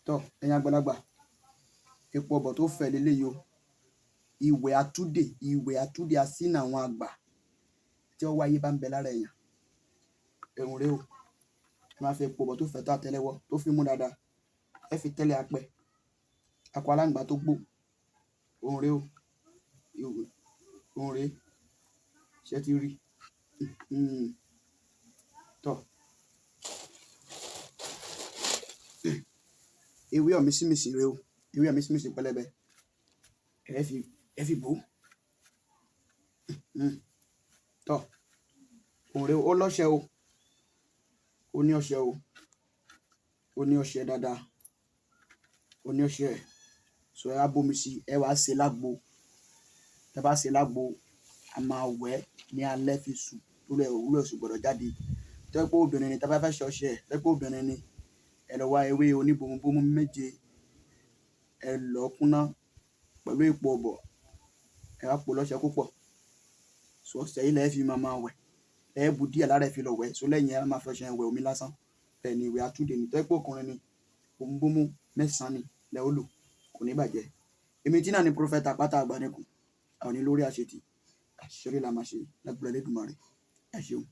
Tọ́ ẹ̀yin àgbàlagbà, epo ọ̀bọ̀ tó fẹ̀ leléyìí o. Ìwẹ̀ àtúndè, ìwẹ̀ àtúndè asínà àwọn àgbà tí ọwọ́ ayé bá ń bẹ lára èèyàn. Ẹ̀hùn rèé o. Ẹ máa fi epo ọ̀bọ̀ tó fẹ̀ tó àtẹ́lẹwọ́ tó fi mú dáadáa. Ẹ fi tẹ́lẹ̀ apẹ. Akọ aláǹgbá tó gbó. Òun rèé o. Òun rèé. Ṣé ẹ ti rí? Tọ́. Ewé ọ̀mísínminsìn rèé o. Ewé ọ̀mísínminsìn pẹlẹbẹ. Ẹ fi bò ó. Tọ́. Òun rèé o. Ó lọ́ṣẹ o. Ó ní ọṣẹ o. Ó ní ọṣẹ dáadáa. Ó ní ọṣẹ. So ẹ wá bómi sí, ẹ wá sè lágbo. Tẹ bá sè lágbo, a máa wẹ̀ ní alẹ́ fi sùn. Torí ẹ òwúrọ̀ sì gbọdọ̀ jáde. Tó jẹ́ pé obìnrin ni, tẹ bá fẹ́ ṣe ọṣẹ, tó jẹ́ pé obìnrin ni, ẹ lọ wá ewé oníbomubomu méje. Ẹ lọ̀ kúnná pẹ̀lú epo ọ̀bọ̀. Ẹ wá po lọ́ṣẹ púpọ̀. So ọṣẹ yìí lẹ fi máa máa wẹ̀. Ẹ bu díẹ̀ lára ẹ fi lọ wẹ̀. So lẹ́yìn ẹ máa fi ọṣẹ yẹn wẹ̀ omi lásán. Bẹ́ẹ̀ ni ìwẹ̀ àtúndè ni. Tó jẹ́ pé ọkùnrin ni, bomubomu mẹ́sàn-án ni lẹ ó lò. Kò ní bàjẹ́. Èmi tí náà ni Prophet Àpáta Àgbàníkùn. A ò ní lórí àṣetì. Àṣírí la máa ṣe lágbára Elédùmarè. Ẹ ṣeun.